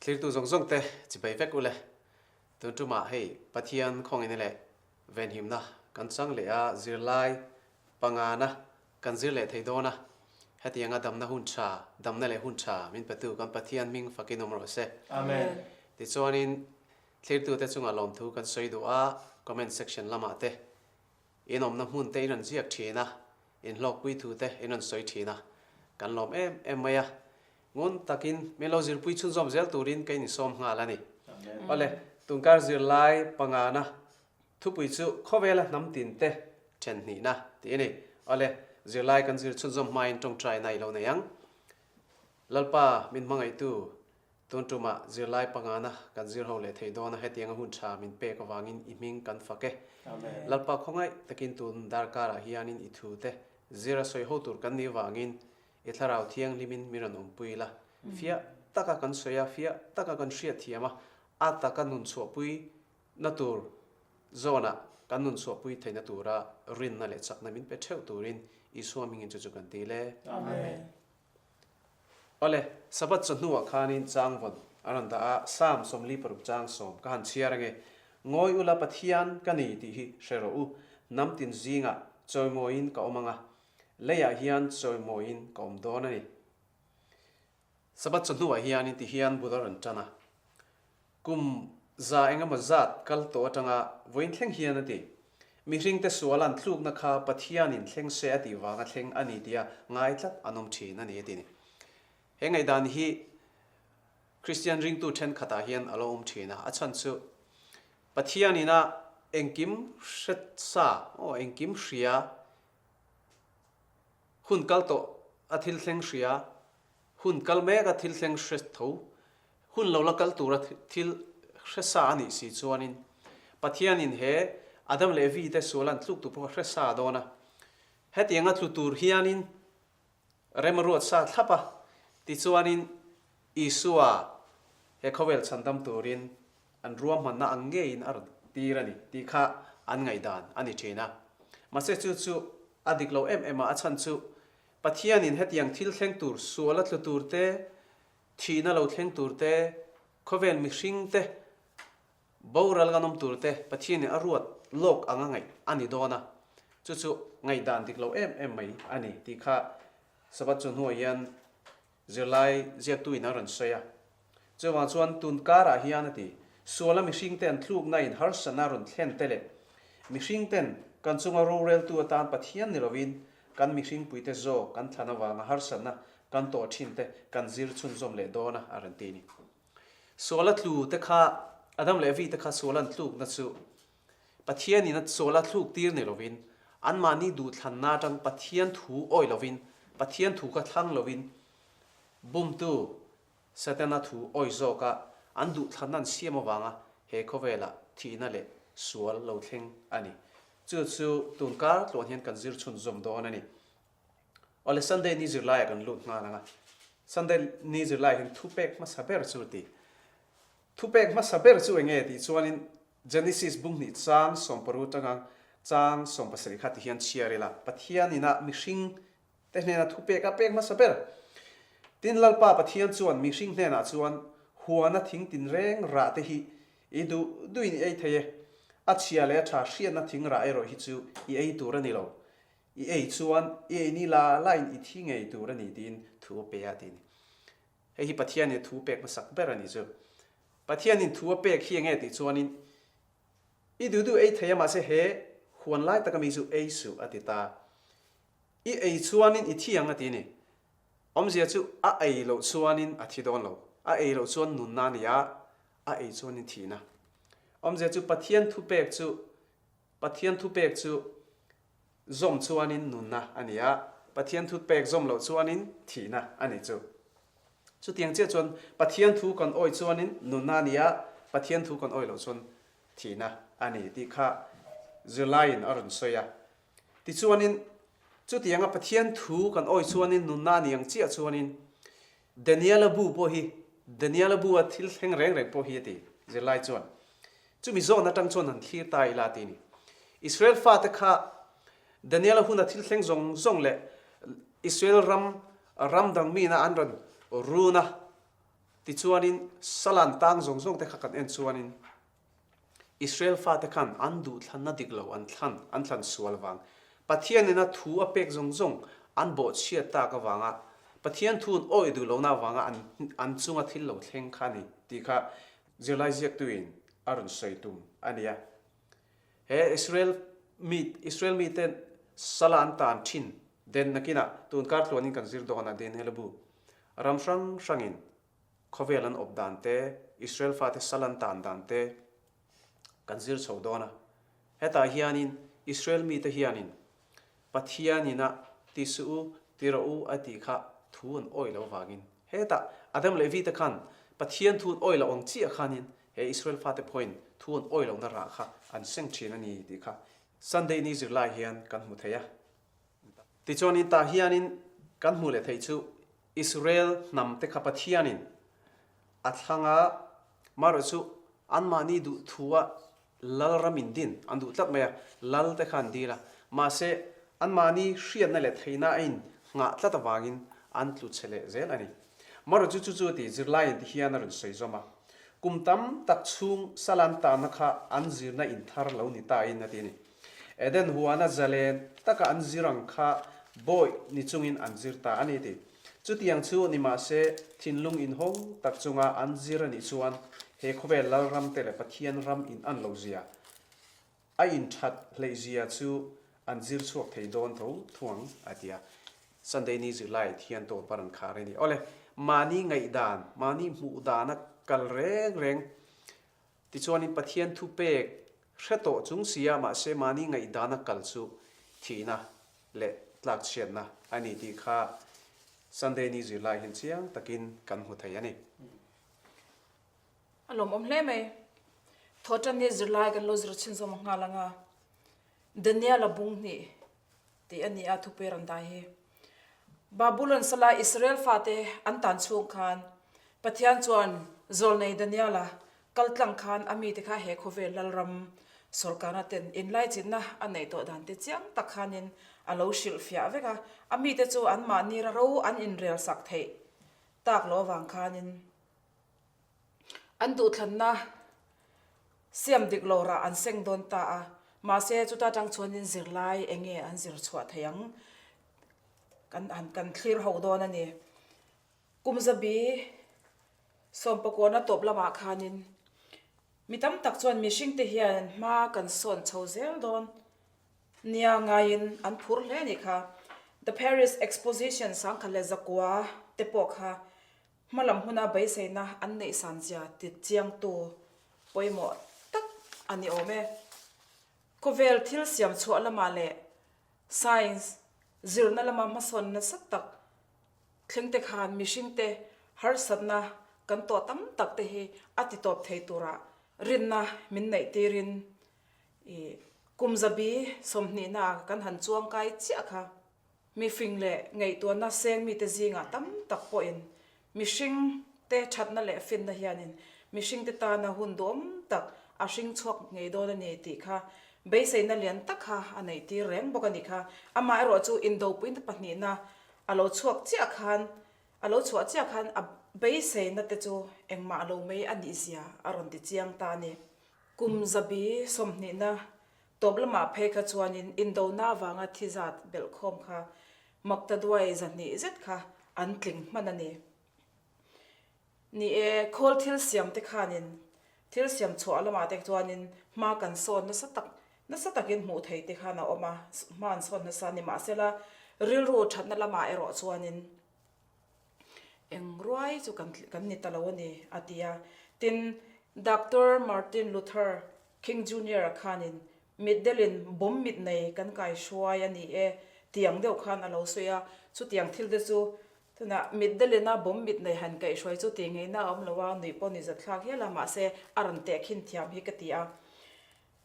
Thlirtu zawng zawng te chibai vek ule. Tun tumah hei Pathian khawngin leh venhimna kan chang leh a zirlai pangana kan zir leh thei dawn a. Hetianga damna hun tha, damna leh hun tha min petu kan Pathian hming fakin awm rawh se. Amen. Tichuanin thlirtute chungah lawmthu kan sawi duh a, comment section lamah te In awmna hmun te in rawn ziak thin a, in hlawkpui thu te in rawn sawi thin a, kan lawm em em mai a. Ngun takin min lo zirpui chhunzawm zel turin ka insawm nghal a ni. Awle, tunkar zirlai pangana thupui chu khawvela hnam tin te then hnihna tih a ni. Awle, zirlai kan zir chhunzawm hmain tawngtaina i lo nei ang. Lalpa min hmangaihtu Tun tumah zirlai pangana kan zir ho leh thei dawn a, hetianga hun tha min pek avangin i hming kan fak e. Lalpa khawngaih takin tun darkarah hianin i thu te zir a sawi ho tur kan nih avangin i thlarau thianghlimin min rawn awmpui la. Fiah taka kan sawi a, fiah taka kan hriatthiam a, a taka nun chhuahpui na tur zawnah kan nun chhuahpui theihna tura rinna leh chakna min pe theuh turin Isua hmingin chu chu kan ti le. Amen. Awle, Sabbath chawhnuah khanin changvawn a rawn dah a, Psalm 46 chang sawm ka han chhiar ange, Ngawi ula Pathian ka ni tih hi hre rawh u, hnam tin zingah chawimawiin ka awm anga, leiah hian chawimawiin ka awm dawn a ni. Sabbath chawhnuah hianin ti hian bul a rawn tan a, Kum za engemaw zat kal tawh atanga vawiin thleng hian a ti. Mihringte sual an tlukna kha Pathianin thleng se a tih vanga thleng a ni tia ngai tlat an awm thin a ni a ti ni. He ngaihdan hi Kristian ringtu thenkhatah hian a lo awm thin a, a chhan chu Pathianin a engkim hre sa, aw engkim hria, hun kal tawh a thil thleng hria, hun kal mek a thil thleng hre tho, Hun lo la kal tura thil hre sa a nih si chuanin Pathianin he Adam leh Evi te sual an tluk tur pawh a hre sa dawn a. Hetianga tlu tur hianin rem a ruat sa thlap a, tichuanin Isua he khawvel chhandam turin an ruahmanna ang ngeiin a rawn tir a ni tih kha an ngaihdan a ni thin a. Mahse chu chu a dik lo em em a, a chhan chu Pathianin hetiang thil thleng tur sual a tlu tur te Thihna lo thleng tur te, khawvel mihring te, boral kan awm tur te Pathianin a ruat lawk anga ngaih a ni dawn a, chu chu ngaihdan dik lo em em mai a ni tih kha Sabbath chu hnuah hian zirlai ziaktuin a rawn sawi a. Chuvang chuan tun karah hian a ti, suala mihring te an tlukna in harsatna rawn thlen te leh mihring ten kan chunga roreltu atan Pathian ni lovin kan mihringpuite zawk kan thlan avanga harsatna kan tawh thin te kan zir chhunzawm leh dawn a, a rawn ti a ni. Suala tlu te kha, Adam leh Evi te kha suala an tlukna chu Pathianin a suala thluk tir ni lovin, anmahni duhthlanna atang Pathian thu awih lovin, Pathian thu kha thlang lovin, bumtu Setana thu awih zawka an duhthlanna an siam avanga he khawvela thihna leh sual lo thleng a ni. Chu chu tunkar tluan hian kan zir chhunzawm dawn a ni. Awle Sunday ni zirlaiah kan lut nghal ang a, Sunday ni zirlaiah hian thupek hmasa ber chu ti. Thupek hmasa ber chu enge tih chuanin Genesis bunghnih chang sawmparu atanga chang 70 kha ti hian chhiar ila, Pathian ina mihring te hnena thupek a pek hmasa ber. Tin Lalpa Pathian chuan mihring hnenah chuan huana thing tinreng rah te hi i duh duhin i ei thei e, a chhia leh a tha hriatna thing rah erawh hi chu i ei tur a ni lo. I ei chuan i ei ni la lain i thi ngei tur a ni tiin thu a pe a ti a ni. Hei hi Pathianin thu pek hmasak ber a ni chu. Pathianin thu a pek hi enge tih chuanin i duh duh ei thei a mahse he huan lai taka mi chu ei suh a ti ta. I ei chuanin i thi ang a ti a ni. Awmzia chu a ei loh chuanin a thi dawn lo. A ei loh chuan nunna a ni a, a ei chuanin thihna. Awmzia chu Pathian thupek chu Pathian thupek chu zawm chuanin nunna a ni a, Pathian thupek zawm loh chuanin thihna a ni chu. Chutiang chiah chuan Pathian thu kan awih chuanin nunna a ni a, Pathian thu kan awih loh chuan thihna a ni tih kha zirlaiin a rawn sawi a. Tichuanin chutianga Pathian thu kan awih chuanin nunna a ni ang chiah chuanin Daniela bu pawh hi, Daniela bu a thil thleng reng reng pawh hi a ti zirlai chuan. Chumi zawn atang chuan han thlir ta ila ti ni. Israel fate kha Daniela huna thil thleng zawng zawng leh Israel ram ram dang mina an rawn run a. Tichuanin Salan tang zawng zawng te kha kan en chuanin Israel fate khan an duhthlanna dik lo an thlan, an thlan sual vang. Pathianin a thu a pek zawng zawng an bawhchhiat tak avanga Pathian thu an awih duh lohna avanga an an chunga thil lo thleng kha a ni tih kha zirlai ziaktuin a rawn sawi tum a ni a. He Israel mi Israel mite sala an tan thin den nakinah tun kar tluanin kan zir dawn a den helabu ram hrang hrangin khawvel an awp dan te, Israel fate sal an tan dan te kan zir chho dawn a. Hetah hianin Israel mite hianin Pathian ina ti suh u, ti rawh u a tih kha thu an awih loh avangin hetah Adam leh Evi te khan Pathian thu an awih loh ang chiah khanin he Israel fate pawhin thu an awih lohna rah kha an seng thin a ni tih kha Sunday ni zirlai hian kan hmu thei a. Tichuanin tah hianin kan hmuh leh theih chu Israel hnam te kha Pathianin a thlang a, marawh chu anmahni duh thua lal ram in din an duh tlat mai a, lal te kha an dil a, mahse anmahni hriatna leh theihna a in nghah tlat avangin an tlu chhe leh zel a ni. Marawh chu chu chu ti zirlaiin ti hian a rawn sawi zawm a, kum tam tak chhung salan tanna kha an zirna in thar lo ni ta in a ti a ni. Eden huana zalen taka an zir ang kha bawi ni chungin an zir ta a ni ti. Chutiang chu ni mahse thinlung inhawng tak chunga an zir a nih chuan he khawvel Lalram te leh Pathian ram in an lo zia, a inthat hleih zia chu an zir chhuak thei dawn tho thuang a ti a. Sunday ni zirlai thian tawp a rawn khar a ni. Awle, mahni ngaihdan, mahni hmuh dana kal reng reng Tichuanin Pathian thupek hre tawh chung sia mahse mahni ngaihdana kal chu thihna leh tlakchhiatna a ni tih kha Sunday ni zirlai hian chiang takin kan hmu thei a ni. A lawmawm hle mai. Thawhtan ni zirlai kan lo zir chhin zawm nghal ang a, Daniel-a bung hnih tih a ni a thupe rawn dai hi. Babulon sala Israel fate an tan chhung khan Pathian chuan zawlnei Daniela kal tlang khan a mite kha he khawvel lalram sawrkarna ten inlaichinna a neih tawh dan te chiang tak khanin a lo hrilhfiah vek a, a mite chu anmahni ro an inrel sak theih tak loh avang khanin An duhthlanna siam dik lo rah an seng dawn ta a, mahse chuta tang chuanin zirlai eng nge an zir chhuah thei ang kan han kan thlir ho dawn a ni. Kum zabi sawmpakuana tawp lamah khanin mi tam tak chuan mihringte hian hma kan sawn chho zel dawn nia ngaiin an phur hle a nih kha. The Paris Exposition sangkhat leh zakua te pawh kha Hmalam huna beiseina an neih san zia ti chiangtu pawimawh tak a ni awm e. Khawvel thil siam chhuah lamah leh science zirna lama hmasawn nasa tak thlengte khan mihringte harsatna kan tawh tam tak te hi a ti tawp thei tura rinna min neih tirin i kum zabi sawmhnihna kan han chuangkai chiah kha. Mifing leh ngaihtuahna seng mite zingah tam tak pawhin mihringte thatna leh finna hianin mihringte tana hun duhawm tak a hring chhuak ngei dawn a ni tih kha beiseina lian tak kha a neihtir reng bawk a nih kha. Amaherawh chu indopuina pahnihna a lo chhuak chiah khan a lo chhuah chiah khan a beiseina te chu engmah lo mai a nih zia a rawn ti chiang ta a ni. Kum zabi sawmhnihna Tawp lamah phei kha chuanin indona avanga thi zat belhkhawm kha maktaduai zahnih zet kha an tling hman a ni. Ni e, khawl thil siam te khanin thil siam chhuah lamah te chuanin hma kan sawn nasa tak nasa takin hmuh thei te khan a awm a, hma an sawn nasa a ni. Mahsela rilru thatna lamah erawh chuanin eng ruai chu kan kan ni ta lo a ni, a ti a. Tin, Doctor Martin Luther King Junior-a khanin mitdelin bomb mit nei kan kai hruai a ni e tiang deuh khan a lo sawi a, chutiang thil te chu tunah mitdelina bomb mit nei han kaih hruai chu tih ngeina a awm lo a, nuih pawh ni zat thlak hial a, mahse a rawn teh khin thiam hi ka ti a.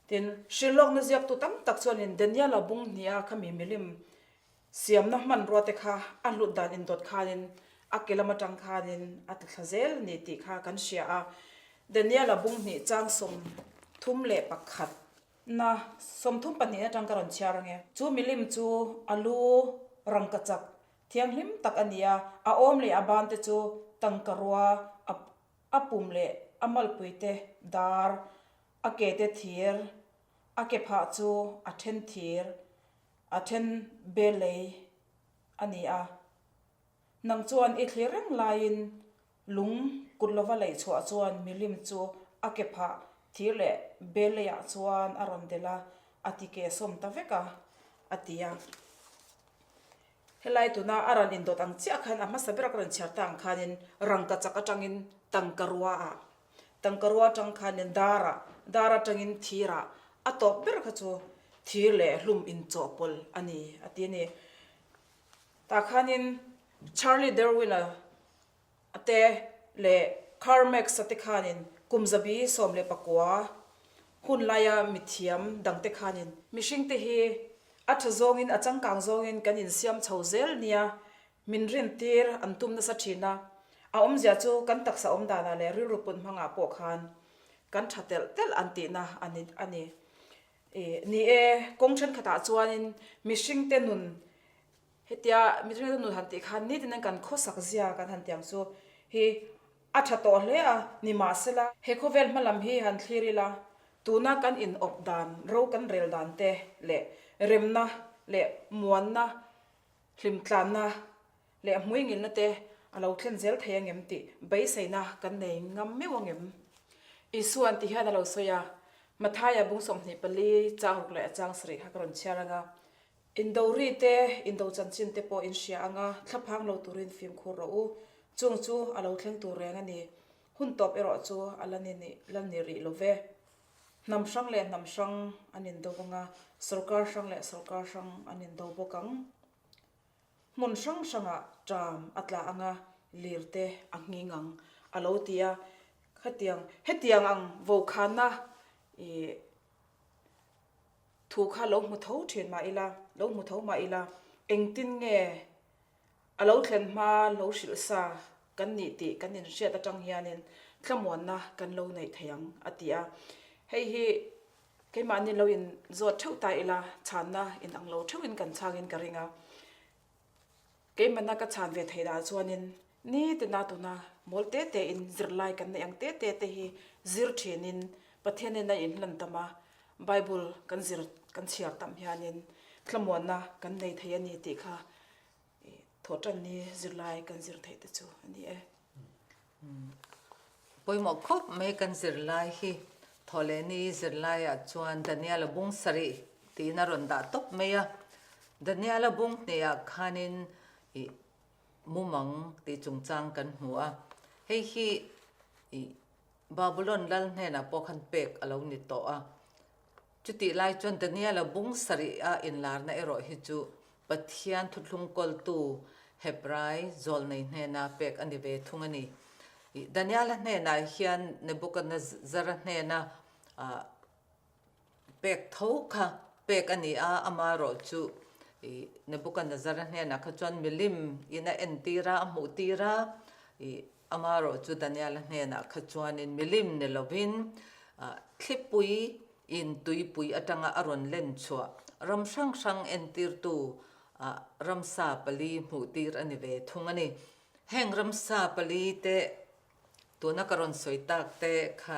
Tin, hrilhlawkna ziaktu tam tak chuanin Daniel-a bung hnih a khami milim Siamna hmanrua te kha a hlut dan indawt khanin a ke lam atang khanin a ti thla zel a ni tih kha kan hria a. Daniel-a bung hnih chang 31 na 32 atang ka rawn chhiar ange. Chu milim chu a lu rangkachak thianghlim tak a ni a, a awm leh a ban te chu tangka rua a. A pum leh a malpuite dar, a kete thir, a kephah chu a then thir, a then belei a ni a. Nang chuan i thlir reng laiin lung kut lova leih chhuah chuan milim chu a kephah thir leh belleiah chuan a rawn delh a, a ti ke sawm ta vek a, a ti a. Helai tuna a rawn indawt ang chiah khan a hmasa ber a ka rawn chhiar ta ang khanin rangka chak atangin tangka rua ah, tangka rua atang khanin dar ah, dar atangin thir ah, a tawp ber kha chu thir leh hlum inchawhpawlh a ni a ti a ni. Tah khanin Charlie Darwin-a te leh Karl Marx-a te khanin kum zabi 19 hun laia mithiam dangte khanin mihringte hi a tha zawngin a changkang zawngin kan insiam chho zel nia min rintir an tum nasa thin a, a awmzia chu kan taksa awm danah leh rilru pun hmangah pawh khan kan tha telh telh an tihna a ni. Ni e, kawng thenkhatah chuanin mihringte nun Hetia mihring nun han tih khan nitin kan khawsak zia kan han tiang chu hi a tha tawh hle a, nimahsela he khawvel hma lam hi han thlir ila tuna kan in awp dan, ro kan rel dan te leh remna leh muanna, hlimtlanna leh hmuingilna te a lo thlen zel thei angem tih beiseina kan nei ngam meuh angem? Isuan ti hian a lo sawi a, Mathaia bung 24 chang ruk leh a chang sarih kha ka rawn chhiar anga, Indo ri te, indo chanchin te pawh in hria ang a, thlaphang lo turin fimkhur rawh u. Chung chu a lo thleng tur reng a ni. Hun tawp erawh chu a la ni la ni rih lo ve. Hnam hrang leh hnam hrang an indo ang a, sorkar hrang leh sorkar hrang an indo bawk ang. Hmun hrang hrangah ṭam a tla ang a, lir te a nghing ang a lo ti a. Khatiang, hetiang ang vokhanna ih. Thu kha lo hmu tho thin mah ila, lo hmu tho mah ila, engtin nge a lo thlen hma lo hrilh sa kan nih tih kan inhriat atang hianin thlamuanna kan lo neih thei ang, a ti a. Hei hi keimahni lo inzawt theuh ta ila, chhanna inang lo theuhin kan chhangin ka ring a. Keimahna ka chhan ve theih dah chuanin nitina tuna mawl te te in zirlai kan neih ang te te te hi zir thinin Pathianin a inhlan tam a, Bible kan zir kan chhiar tam hianin thlamuanna kan nei thei a ni tih kha thawhtanni zirlai kan zir theih te chu a ni e. Pawimawh khawp mai kan zirlai hi Thawhlehni zirlaiah chuan Daniela bung sarih tiin a rawn dah tawp mai a. Daniela bung hnehah khanin ih mumang tih chungchang kan hmu a. Hei hi ih Babulon lal hnenah pawh khan pek a lo ni tawh a. Chutih lai chuan Daniela bung sarih a inlarna erawh hi chu Pathian thuthlung kawltu Hebrai zawlnei hnena pek a ni ve thung a ni. Daniela hnenah hian Nebuchadnezzar-a hnena pek tho kha pek a ni a, amaherawh chu Nebuchadnezzar-a hnenah kha chuan milim in a entir a, a hmuhtir a, Amaherawh chu Daniela hnenah kha chuanin milim ni lovin thlipui in tuipui atanga a rawn len chhuah ram hrang hrang entirtu ramsa pali hmuhtir a ni ve thung a ni. Heng ramsa pali te tuna ka rawn sawi tak te kha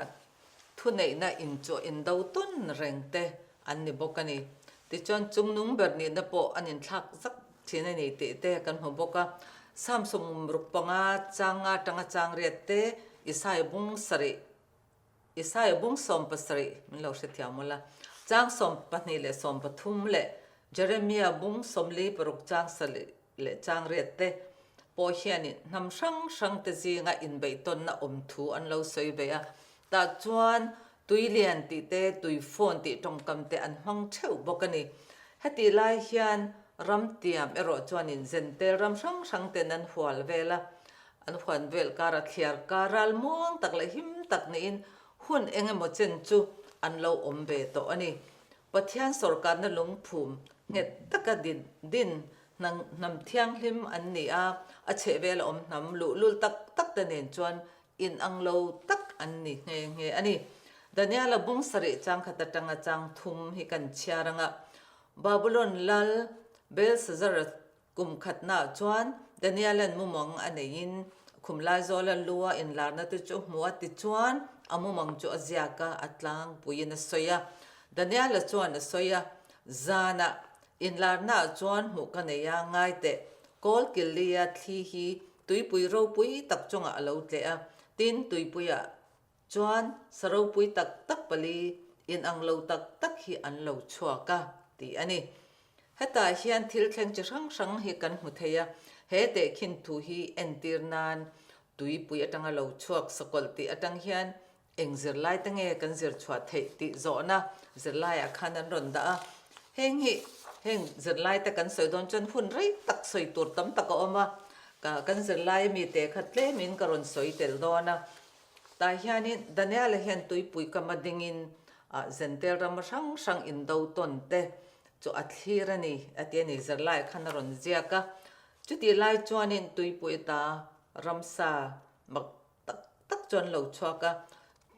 Thuneihna inchawh indo tawn reng te an ni bawk a ni. Tichuan chungnung ber nihna pawh an inthlak zak thin a ni tih te kan hmu bawk a. Psalm 65 chang nga atanga chang riat te, Isaiah bung sarih, Isaiah bung 70 min lo hrethiam ula, chang 12 leh 13 leh Jeremiah bung 46 chang sarih leh chang riat te pawh hianin hnam hrang hrang te zinga inbeihtawnna awm thu an lo sawi ve a, tah chuan tui lian tih te, tui fawn tih tawngkam te an hmang theuh bawk a ni. Hetih lai hian ram tiam erawh chuanin zentel ram hrang hrang ten an hual vel a, an huan vel kara thliar kar ral muang tak leh him tak niin hun eng emaw chen chu an lo awm ve tawh a ni. Pathian sawrkarna lungphum nghet taka din din hnam thianghlim an ni a, a chhehvela awm hnam luhlul tak tak te nen chuan inang lo tak an ni nghe nghe a ni. Daniela bung sarih chang khat atanga chang thum hi kan chhiar anga Babulon lal Belshazzar Kum khatnaah chuan Daniela'n mumang a neiin Khumlaizawla lua inlarna te chu a hmu a, tichuan a mumang chu a ziak a, a tlangpuiin a sawi a. Daniela chuan a sawi a, Zanah inlarnaah chuan hmuh ka nei a, ngai teh, kawl killia thli hi tuipui ropui tak chungah a lo tleh a, tin tuipuiah chuan sa ropui tak tak pali inang lo tak tak hi an lo chhuak a, tih a ni. Hetah hian thil thleng chi hrang hrang hi kan hmu thei a, he tehkhin thu hi entir nan tuipui atanga lo chhuak sakawlh tih atang hian eng zirlai te nge kan zir chhuah theih tih zawhna zirlaiah khan an rawn dah a. Heng hi heng zirlai te kan sawi dawn chuan hun rei tak sawi tur tam tak a awm a, kan zirlai mite kha tlemin ka rawn sawi tel dawn a. Tah hianin Daniela hian tuipui kama dingin Zentel ram hrang hrang indo tawn te chu a thlir a ni a ti a ni. Zirlaiah khan a rawn ziak a. Chutih lai chuanin tuipui ta ramsa mak tak tak chu an lo chhuak a.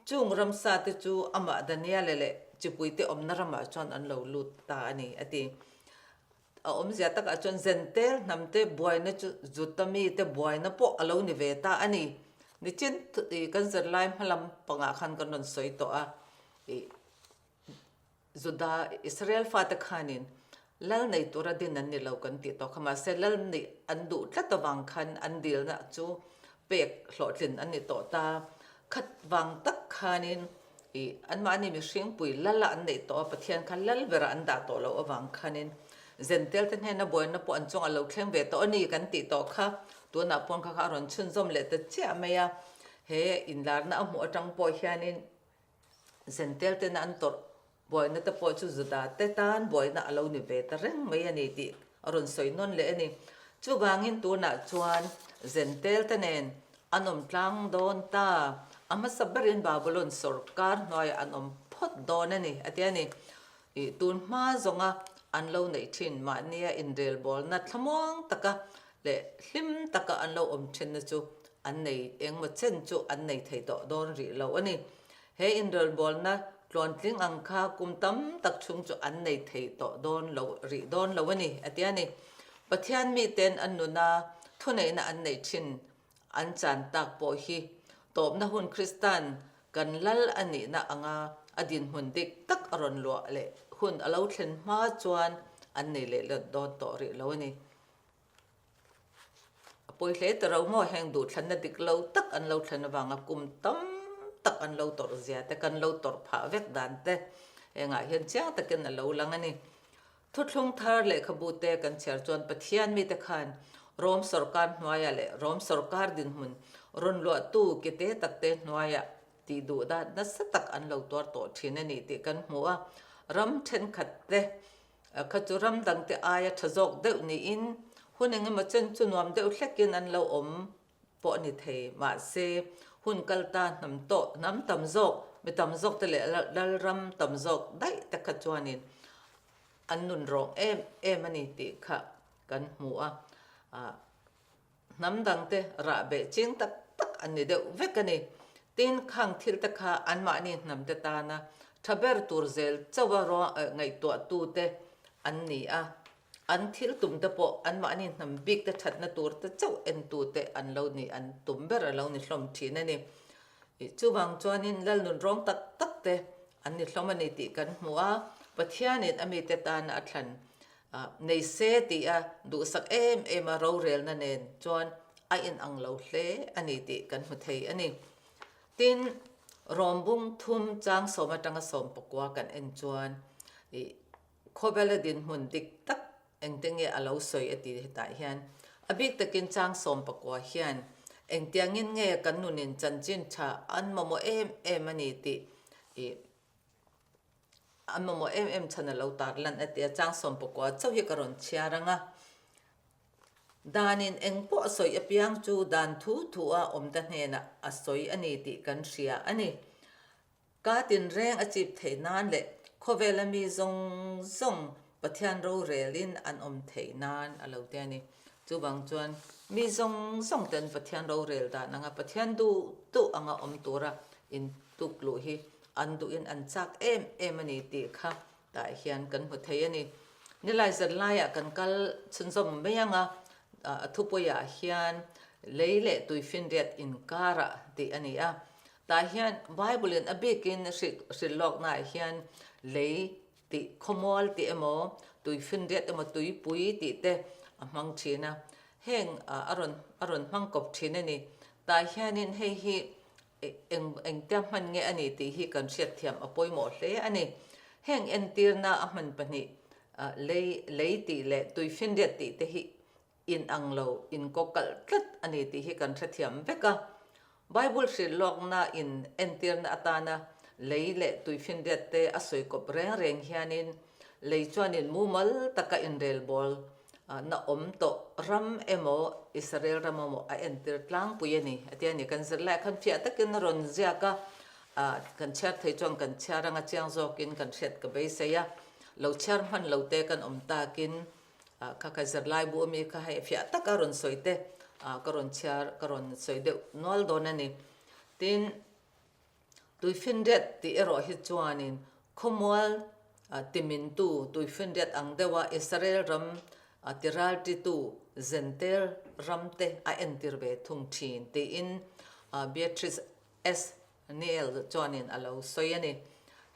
Chung ramsa te chu amah Daniela leh chipuite awmna ramah chuan an lo lut ta a ni a ti. A awmzia takah chuan Zentel hnamte buaina chu Juta mite buaina pawh a lo ni ve ta a ni. Nichin kan zirlai hmalam pangah khan kan rawn sawi tawh a, ih Juda Israel fate khanin lal nei tura din an ni lo kan tih tawh kha mahse lal nih an duh tlat avang khan an dilna chu pek hlawhtlin an ni tawh ta. Khat vang tak khanin Ih, anmahni mihringpui lal a an neih tawh a, Pathian kha lal berah an dah tawh loh avang khanin Zentel te hnena buaina pawh an chungah lo thleng ve tawh a ni kan tih tawh kha tunah pawn kha kha a rawn chhunzawm leh ta chiah mai a. He inlarna a hmuh atang pawh hianin Zentel tena an tawrh Buaina te pawh chu Juda te tan buaina a lo ni ve ta reng mai a ni tih a rawn sawi nawn leh a ni. Chuvangin tunah chuan Zentel te nen an awm tlang dawn ta, a hmasa berin Babylon sawrkar hnuaiah an awm phawt dawn a ni a ti a ni. Ih tun hma zawnga an lo neih thin mahnia inrelbawlna thlamuang taka leh hlim taka an lo awm thinna chu an nei engmaw chen chu an nei thei tawh dawn rih lo a ni. He inrelbawlna tluantling ang kha kum tam tak chhung chu an nei thei tawh dawn lo rih dawn lo a ni, a ti a ni. Pathian miten an nuna thuneihna an neih thin an chan tak pawh hi tawpna hun Kristan kan lal a nihna anga a dinhmun dik tak a rawn luah leh hun a lo thlen hma chuan an nei leh let dawn tawh rih lo a ni. A pawi hle ta ro maw heng duhthlanna dik lo tak an lo thlen avanga kum tam tak an lo tawrh zia te kan lo tawrh phah vek dan te hengah hian chiang takin a lo lang a ni. Thuthlung thar lehkhabu te kan chhiar chuan Pathian mite khan Rom sawrkar hnuaiah leh Rom sawrkar dinhmun rawn luahtu ki te tak te hnuaiah tih duh dan nasa tak an lo tuar tawh thin a ni tih kan hmu a. Ram thenkhat te Kha chu ram dangte aia tha zawk deuh niin hun eng emaw chen chu nuam deuh hlekin an lo awm pawh a ni thei. Mahse, hun kal ta hnam tawh, hnam tam zawk, mi tam zawk te leh lalram tam zawk daih te kha chuanin an nun rawng em em a ni tih kha kan hmu a. Hnam dangte rah beh ching tak tak an ni deuh vek a ni. Tin, khang thil te kha anmahni hnamte tana tha ber tur zel chauha ngaihtuahtute an ni a. An thil tumte pawh anmahni hnam bikte thatna turte chauh entute an lo ni, an tum ber a lo ni hlawm thin a ni. Chuvang chuanin Lalnun rawng tak takte an ni hlawm a ni tih kan hmu a, Pathianin a mite tana a thlan Nei se tih a duhsak em em a rorelna nen chuan a inang lo hle a ni tih kan hmu thei a ni. Tin, Rawmbung thum chang sawm atanga sawm pakua kan en chuan ih khawvela dinhmun dik tak engte nge a lo sawi a ti hetah hian a bik takin chang sawm pakua hian engtiangin nge kan nunin chanchin tha an mamawh em em a ni tih ih A mamawh em em chhan a lo tar lan a ti a, chang sawmpakua chauh hi ka rawn chhiar ang a. Danin eng pawh a sawi apiang chu dan thu thu a awmte hnenah a sawi a ni tih kan hria a ni. Ka tinreng a chip theih nan leh khawvela mi zawng zawng Pathian rorelin an awm theih nan a lo ti a ni. Chuvang chuan mi zawng zawng ten Pathian rorel dan anga Pathian duh duh anga awm tura intuk luh hi an duhin an chak em em a ni tih kha tah hian kan hmu thei a ni. Nilai zan laiah kan kal chhunzawm mai ang a, a thupuiah hian. Lei leh tuifinriat inkarah tih a ni a. Tah hian Bible-in a bikin hrilh lawknaah hian lei tih khawmual tih emaw, tuifinriat emaw tuipui tih te a hmang thin a. Heng a rawn a rawn hmang kawp thin a ni. Tah hianin hei hi eng engtia hman nge a ni tih hi kan hriatthiam a pawimawh hle a ni. Heng entirna a hman pahnih lei lei tih leh tuifinriat tih te hi inang lo inkawkalh tlat a ni tih hi kan hrethiam vek a. Bible hrilh lawkna in entirna atana lei leh tuifinriat te a sawi kawp reng reng hianin lei chuanin mumal taka inrelbawl na awm tawh ram emaw Israel ram emaw a entir tlangpui a ni a ti a ni. Kan zirlai khan fiah takin a rawn ziak a, kan chhiar thei chuan kan chhiar anga chiang zawkin kan hriat ka beisei a, lo chhiar hman lo te kan awm takin Kha ka zirlai bu ami kha hei fiah taka rawn sawi te ka rawn chhiar ka rawn sawi deuh nual dawn a ni. Tin, tuifinriat tih erawh hi chuanin khawmual timintu tuifinriat ang deuha Israel ram tiraltitu Zentel ram te a entir ve thung thin tiin Beatrice S. Neil chuanin a lo sawi a ni.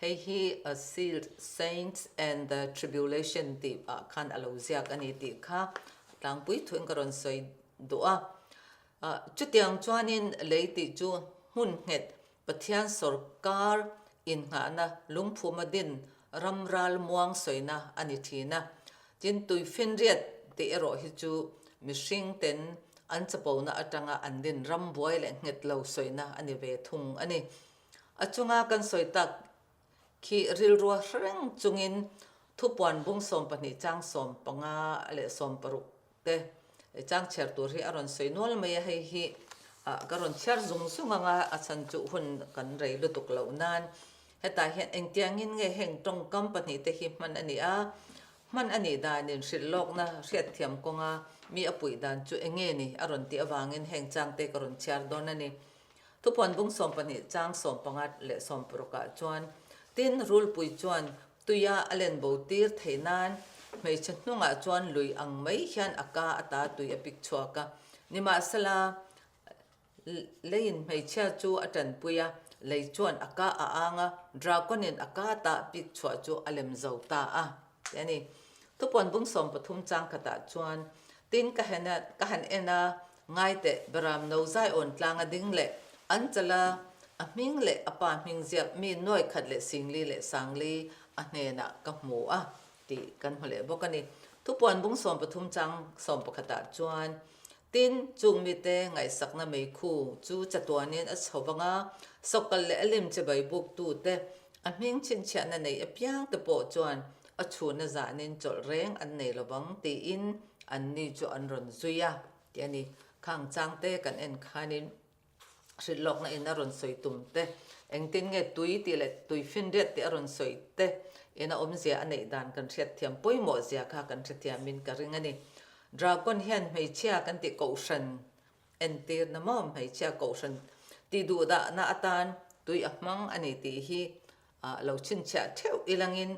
Hei hi Sealed Saints and the Tribulation tih ah khan a lo ziak a ni tih kha tlangpui thuin ka rawn sawi duh a. Chutiang chuanin lei tih chu hmun nghet Pathian sawrkar innghahna lungphuma din ram ral muang sawina a ni thin a. Tin, tuifinriat tih erawh hi chu mihring ten an chapona atanga an din ram buai leh nghet lo sawina a ni ve thung a ni. A chunga kan sawi tak khi rilrua hreng chungin thupuan bung 12 chang 15 leh 60 te chang chhiar tur hi a rawn sawi nual mai a, hei hi ka rawn chhiar zung zung anga a chhan chu hun kan rei lutuk loh nan hetah hian engtiangin nge heng tawngkam pahnihte hi hman a ni a, hman a nih danin hrilh lawkna hriatthiam kawnga mi a puih dan chu eng nge ni a rawn tih avangin heng changte ka rawn chhiar dawn a ni. Thupuan bung 12 chang 15 leh 16 ah chuan tin rulpui chuan Tuia a len bo tir theih nan hmeichhe hnungah chuan lui ang mai hian a ka ata tui a pik chhuak a. Nimahsela, leiin hmeichhia chu a tanpui a, lei chuan a ka a ang a, dragon-in a ka ata pik chhuah chu a lem zo ta a, tih a ni. Thupuan bung 13 chang khatah chuan, Tin, ka ka han en a, Ngaiteh, Beram no zaiawn tlang a ding leh an chal a, a hming leh a pa hming ziak mi nuai khat leh singli leh sangli a hnenah ka hmu a tih kan hmu leh bawk a ni. Thupuan bung 13 chang 11 ah chuan, Tin, chung mite ngaihsakna meikhu chu chatuanin a chho vang a, sawkal leh a lim che bai buktute, a hming chhinchhiahna nei apiangte pawh chuan a chhuna zahnin chawlh reng an nei lovang tiin anni chu an rawn zui a tih a ni. Khang changte kan en khanin hrilh lawkna in a rawn sawi tum te, engtin nge tui tih leh tui finriat tih a rawn sawi te in a awmzia a neih dan kan hriatthiam pawimawh zia kha kan hrethiamin ka ring a ni. Dragon hian hmeichhia kan tih kohhran entirna maw hmeichhia kohhran tih duhdahna atan tui a hmang a ni tih hi lo chhinchhiah theuh ilangin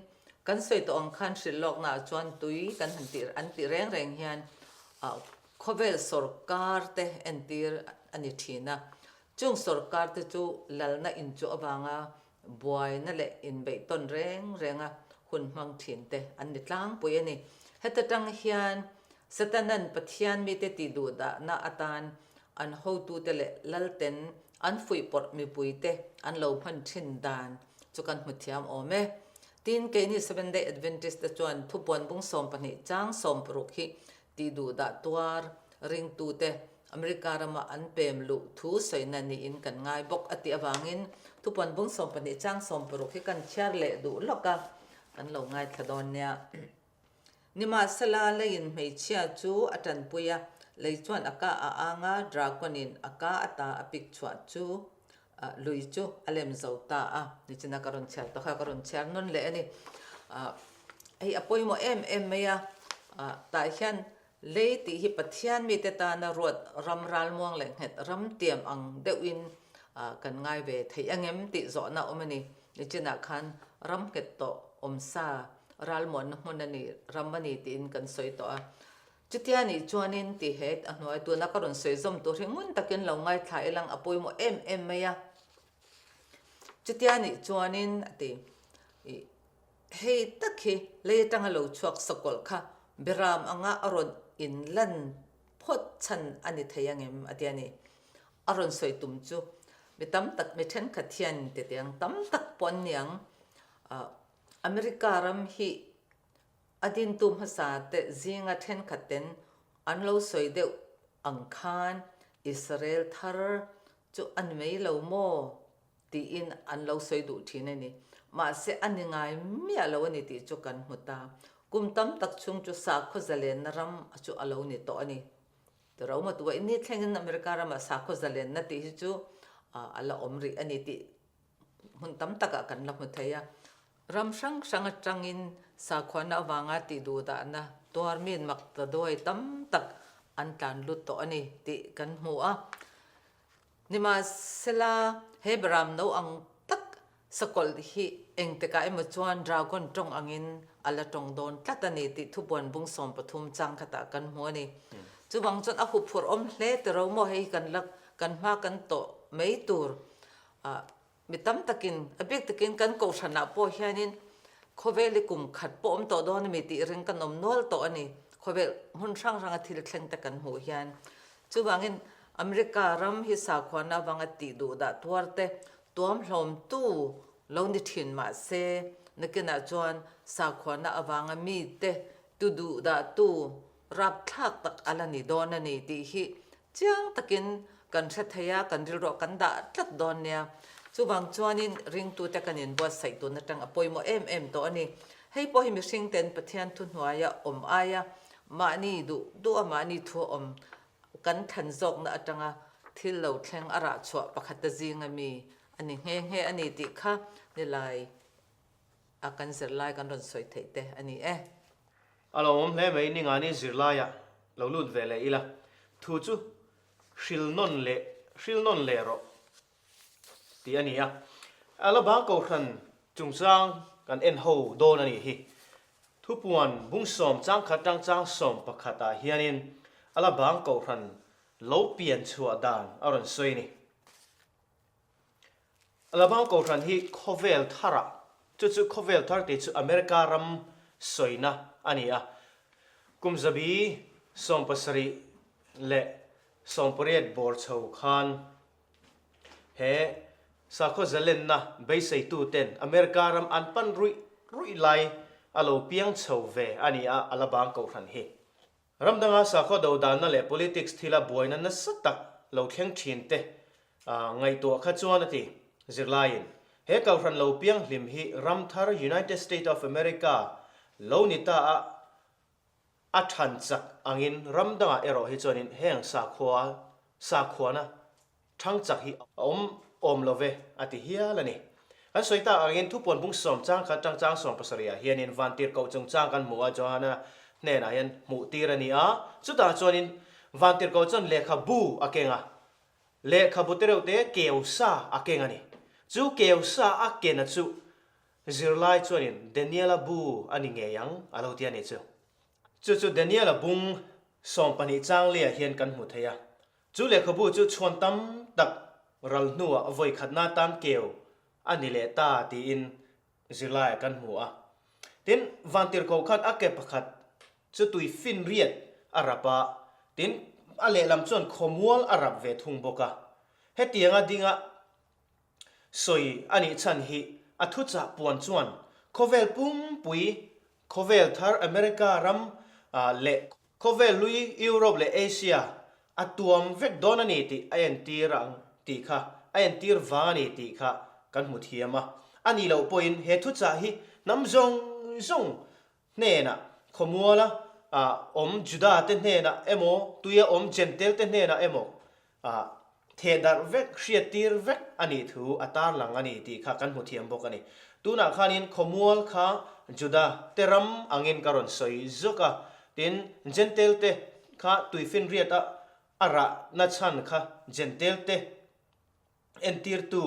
kan sawi tawh ang khan hrilh lawknaah chuan tui kan han tih an tih reng reng hian khawvel sawrkar te entir a ni thin a. Chung sawrkar te chu lalna inchuh avanga buaina leh inbeihtawn reng renga hun hmang thin te an ni tlangpui a ni. Heta tang hian Satanan Pathian mite tih duhdahna atan an hotute leh lalten an fuihpawrh mipuite an lo hman thin dan chu kan hmu thiam awm e. Tin, keini Seventh Day Adventist te chuan thupuan bung 12 chang 16 hi tih duhdah tuar ringtute America rama an pem luh thu sawina niin kan ngai bawk a tih avangin thupuan bung 12 chang 16 hi kan chhiar leh duh lawk a, kan lo ngaithla dawn nia. Nimahsela, leiin hmeichhia chu a tanpui a, lei chuan a ka a ang a, dragon-in a ka ata a pik chhuah chu lui chu a lem zo ta a. Nichina ka rawn chhiar tawh kha ka rawn chhiar nawn leh a ni. Hei a pawimawh em em mai a, tah hian lei tih hi Pathian mite tana ruat ram ralmuang leh nghet ram tiam ang deuhin kan ngai ve theih angem tih zawhna a awm a ni. Nichinah khan ram nghet tawh awmsa ralmuanna hmun a ni, ram a ni tiin kan sawi tawh a. Chutia nih chuanin ti het a hnuai tuna ka rawn sawi zawm tur hi ngun takin lo ngaithla ilang a pawimawh em em mai a. Chutia nih chuanin a ti, ih hei tak hi lei atanga lo chhuak sakawlh kha Beram anga a rawn inlan phawt chhan a ni thei angem a ti a ni. A rawn sawi tum chu mi tam tak mi thenkhat hian titiang tam tak pawh an niang. America ram hi A dintu hmasa te zinga thenkhat ten an lo sawi deuh ang khan Israel thar chu a ni mai lo maw tiin an lo sawi duh thin a ni. Mahse a ni ngai miah lo a ni tih chu kan hmu ta. Kum tam tak chhung chu sakhaw zalenna ram chu a lo ni tawh a ni. Roma tuah in ni thlengin America ramah sakhaw zalenna tih hi chu a la awm rih a ni tih hmun tam takah kan la hmu thei a. Ram hrang hrang atangin sakhuana avanga tih duhdahna tuar min mak ta duai tam tak an tlan lut tawh a ni tih kan hmu a. Nimahsela, he Beram no ang tak sakawlh hi engtikah emaw chuan dragon tawng angin a la tawng dawn tlat a ni tih thupuan bung 13 chang khatah kan hmu a ni. Chuvang chuan a huphurh awm hle tiro maw hei hi kan la kan hma kan tawh mai tur Ah, mi tam takin, a bik takin kan kohhranah pawh hianin khawvel hi kum khat pawh awm tawh dawn a mi tih ring kan awm nual tawh a ni. Khawvel hmun hrang hranga thil thleng te kan hmuh hian. Chuvangin America ram hi sakhuana avanga tih duh dah tuar te tuam hlawmtu lo ni thin mah se, nakinah chuan sakhuana avanga mite tu duh dahtu rapthlak tak a la ni dawn a ni tih hi Chiang takin kan hre thei a, kan rilruah kan dah tlat dawn nia. Chuvang chuanin ringtute kan inbuatsaih tun atang a pawimawh em em tawh a ni. Hei pawh hi mihringten Pathian thuhnuaia awm aia mahni duh duha mahni thu awm kan thlan zawkna atanga thil lo thleng a rah chhuah pakhata zinga mi a ni nghe nghe a ni tih kha nilai a kan zirlai kan rawn sawi theih te a ni e. A lo awm hle mai Ningani zirlaiah lo lut ve leh ila, thu chu hril nawn leh hril nawn leh rawh tih a ni a. A la bang kohhran chungchang kan en ho dawn a nih hi. Thupuan bung sawm chang khat tang chang 11 ah hianin a la bang kohhran lo pian chhuah dan a rawn sawi a ni. Alabang Kohhran hi khawvel tharah, chu chu khawvel thar tih chu America ram sawina a ni a. Kum zabi 70 leh 18 bawr chho khan he sakhaw zalenna beiseituten America ram an pan ruih ruih lai a lo piang chho ve a ni a Alabang Kohhran hi. Ram danga sakhaw dodanna leh politics thila buaina nasa tak lo thleng thin te ngaihtuah kha chuan a ti. Zirlaiin, he kohhran lo pianghlim hi ram thar United State of America lo ni ta a a than chak angin ram dangah erawh hi chuanin heng sakhua sakhuana Thang chak hi a awm awm lo ve, a ti hial a ni. Kan sawi tak angin thupuan bung sawm chang khat tang chang 70 ah hianin vantirhkoh chungchang kan hmu a, Johana hnenah hian hmuh tir a ni a, chutah chuanin vantirhkoh chuan lehkhabu a keng a, lehkhabu te reuh te keu sa a keng a ni. Chu keu sa a kena chu zirlai chuanin Daniela bu a ni ngei ang a lo ti a ni chu. Chu chu Daniela bung 12 chang liah hian kan hmu thei a, Chu lehkhabu chu chhuan tam tak ral hnuah vawi khatna tan keu a ni leh ta tiin zirlaiah kan hmu a. Tin, vantirhkoh khan a ke pakhat chu tui finriat a rap a, tin, a lehlam chuan khawmual a rap ve thung bawk a. Hetianga dinga sawi a nih chhan hi a thuchah puan chuan khawvel pumpui, khawvel thar America ram leh Khawvel lui Europe leh Asia a tuam vek dawn a ni tih a entir ang tih kha a entir vang a ni tih kha kan hmu thiam a. A nih loh pawhin he thuchah hi hnam zawng zawng hnenah khawmuala awm Juda te hnenah emaw tuia awm Jentail te hnenah emaw Theh darh vek, hriattir vek a nih thu a tarlang a ni tih kha kan hmu thiam bawk a ni. Tunah khanin khawmual kha Juda te ram angin ka rawn sawi zuk a, tin Jentail te kha tuifinriat a a rahna chhan kha Jentail te entirtu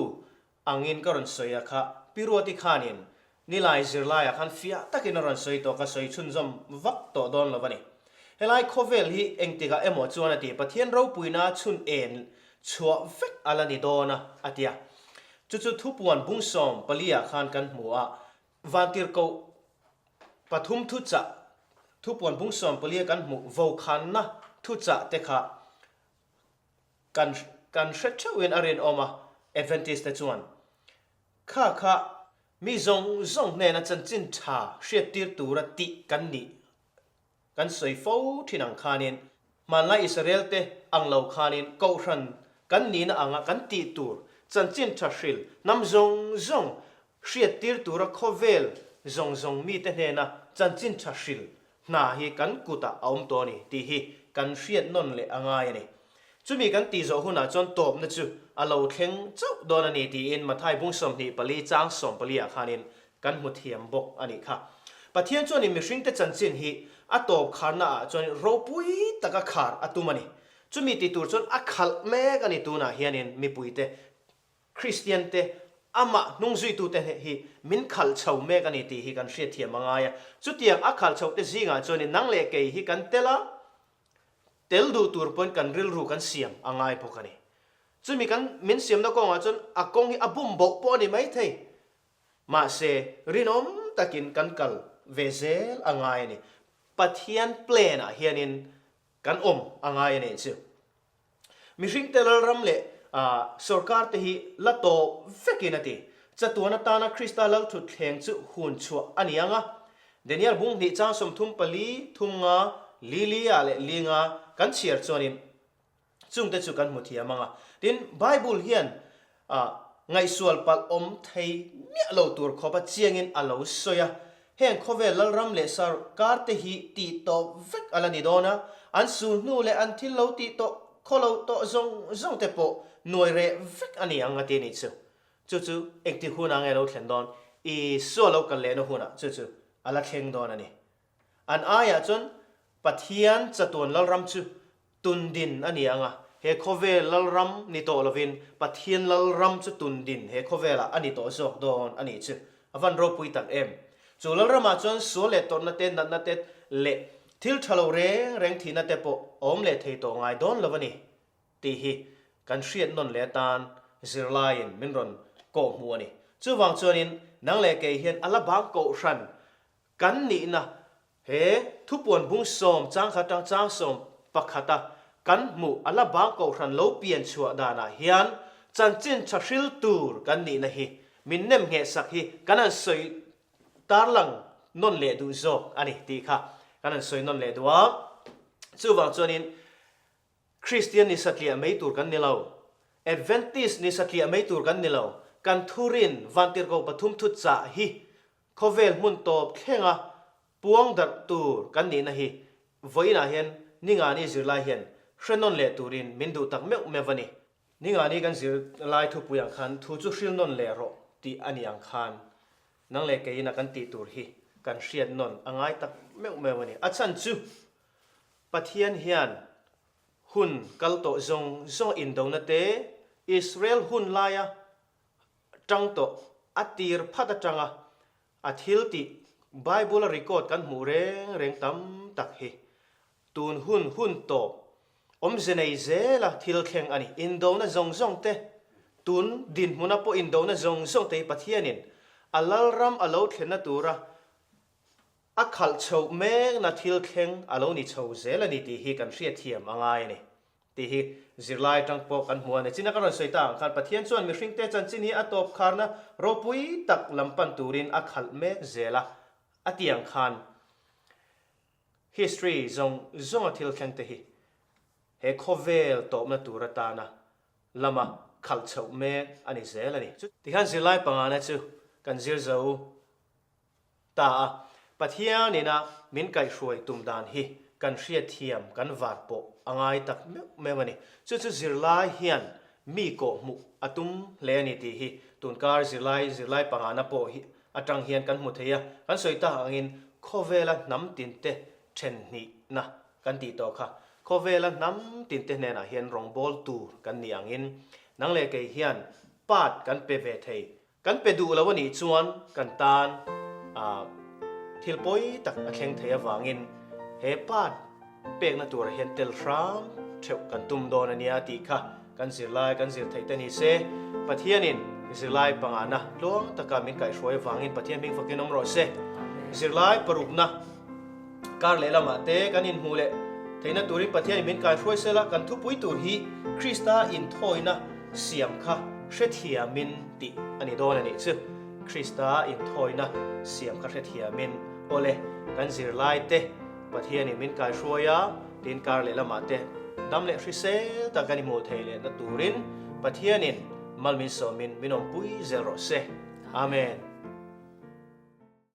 angin ka rawn sawi a kha Pi Ruati khanin Nilai zirlaiah khan fiah takin a rawn sawi tawh, ka sawi chhunzawm vak tawh dawn lo a ni. Helai khawvel hi engtikah emaw chuan a ti, Pathian ropuina chhun en chhuah vek a la ni dawn a, a ti a. Chu chu thupuan bungsawm paliah khan kan hmu a, Vantirhkoh pathum thuchah thupuan bungsawm palia kan hmuh vokhanna thuchah te kha kan kan hre theuhin a rinawm a, Adventist te chuan kha kha mi zawng zawng hnena chanchin tha hriattir tura tih kan nih Kan sawi fo thin ang khanin hmanlai Israel te ang lo khanin Kohhran kan nihna anga kan tih tur chanchin tha hril hnam zawng zawng hriattir tura khawvel zawng zawng mite hnena chanchin tha hril hna hi kan kutah a awm tawh a ni tih hi kan hriat nawn leh a ngai a ni. Chumi kan tih zawh hunah chuan tawpna chu a lo thleng chauh dawn a ni tiin Mathai bung 24 chang 14 ah khanin kan hmu thiam bawk a nih kha. Pathian chuanin mihringte chanchin hi a tawp kharna ah chuan ropui taka khar a tum a ni. Chumi ti tur chuan a khalh mek a ni tunah hianin mipuite, Kristiante, amah hnungzuitute hi min khalh chho mek a ni tih hi kan hriatthiam a ngai a. Chutiang a khalh chhohte zingah chuanin nang leh kei hi kan tel a, Tel duh tur pawhin kan rilru kan siam a ngai bawk a ni. Chumi kan min siamna kawngah chuan a kawng hi a bum boh pawh a ni maithei. Mahse, rinawm takin kan kal ve zel a ngai a ni. Pathian plan ah hianin kan awm a ngai a nih chu. Mihringte lalram leh sorkar te hi la tawp vekin a ti. Chatuan atana Krista lalthutthleng chu hun chhuah a ni ang a. Daniel bung hnih chang 34, 3 nga, li li ah leh li nga kan chhiar chuanin chungte chu kan hmu thiam ang a. Tin, Bible hian Ngaihsual palh awm thei miah lo tur khawpa chiangin a lo sawi a, heng khawvel lalram leh sarkar te hi tih tawp vek a la ni dawn a, an sul hnu leh an thil lo tih tawh khaw lo tawh zawng zawng te pawh nuai reh vek a ni ang a ti a nih chu. Chu chu engtik hunah nge lo thlen dawn? Isua lo kal lehna hunah chu chu a la thleng dawn a ni. An aiah chuan Pathian chatuan lalram chu tundin a ni ang a, he khawvel lalram ni tawh lovin Pathian lalram chu tundin he khawvelah a ni tawh zawk dawn a nih chu. A van ropui tak em! Chu lalramah chuan sual leh tawrhna te, natna te leh thil tha lo reng reng thihna te pawh a awm leh thei tawh ngai dawn lo a ni tih hi kan hriat nawn leh atan zirlaiin min rawn kawh hmuh a ni. Chuvang chuanin nang leh kei hian a la bang kohhran Kan nihna he thupuan bung sawm changkhat atang chang 11 a kan hmuh a la bang kohhran lo pian chhuah danah hian chanchin tha hril tur kan nihna hi min nem ngheh sak hi kan han sawi tarlang nawn leh duh zawk a ni tih kha kan han sawi nawn leh duh a. Chuvang chuanin Kristian ni satliah mai tur kan ni lo. Adventist ni satliah mai tur kan ni lo. Kan thurin Vantirhkoh pathum thuchah hi Khawvel hmun tawp thlenga puang darh tur kan nihna hi vawiinah hian Ningani zirlai hian hre nawn leh turin min duh tak meuh meuh a ni. Ningani kan zirlai thupui ang khan thu chu hril nawn leh rawh tih a ni ang khan nang leh keiin a kan tih tur hi kan hriat nawn a ngai tak meuh meuh a ni. A chhan chu Pathian hian hun kal tawh zawng zawng indona te Israel hun laia Tang tawh, a tir phat atanga a thil tih Bible a record kan hmuh reng reng tam tak hi tun hun hun tawp awmze nei zela thil thleng a ni. Indona zawng zawng te, tun dinhmuna pawh indona zawng zawng te hi Pathianin a Lalram a lo thlenna tura a khalh chhoh mekna thil thleng a lo ni chho zel a ni tih hi kan hriatthiam a ngai a ni. Tih hi zirlai atang pawh kan hmu a ni. China ka rawn sawi ta ang khan Pathian chuan mihringte chanchin hi a tawp kharna ropui tak lam pan turin a khalh mek zel a, a ti ang khan history zawng zawnga thil thleng te hi he khawvel tawpna tur atana lama khalh chhoh mek a ni zel a ni. Tikhan zirlai pangana chu kan zir zo Ta a, Pathian ina min kaihhruai tum dan hi kan hriatthiam kan var pawh a ngai tak meuh meuh a ni. Chu chu zirlai hian mi kawh hmuh a tum hle a ni tih hi tunkar zirlai zirlai pangana pawh hi atang hian kan hmu thei a. Kan sawi tak angin khawvela hnam tinte then hnihna kan tih tawh kha. Khawvela hnam tinte hnenah hian rawngbawl tur kan nih angin nang leh kei hian part kan pe ve thei Kan pe duh lo a nih chuan kan tan thil pawi tak a thleng thei avangin he part pekna turah hian tel hram theuh kan tum dawn a nia tih kha kan zirlai kan zir theih te ni se. Pathianin zirlai pangana tluang taka min kaihhruai avangin Pathian hming fakin awm rawh se. Zirlai parukna kar leh lamah te kan inhmuh leh theihna turin Pathianin min kaihhruai sela kan thupui tur hi Krista inthawina siam kha hrethiamin tih a ni dawn a nih chu. Krista inthawina siam kha hrethiamin awle kan zirlai te Pathianin min kaihruai a, tin kar leh lamah te dam leh hrisel tak kan i hmuh theih lehna turin Pathianin mal min sawmin min awmpui zel rawh se. Amen.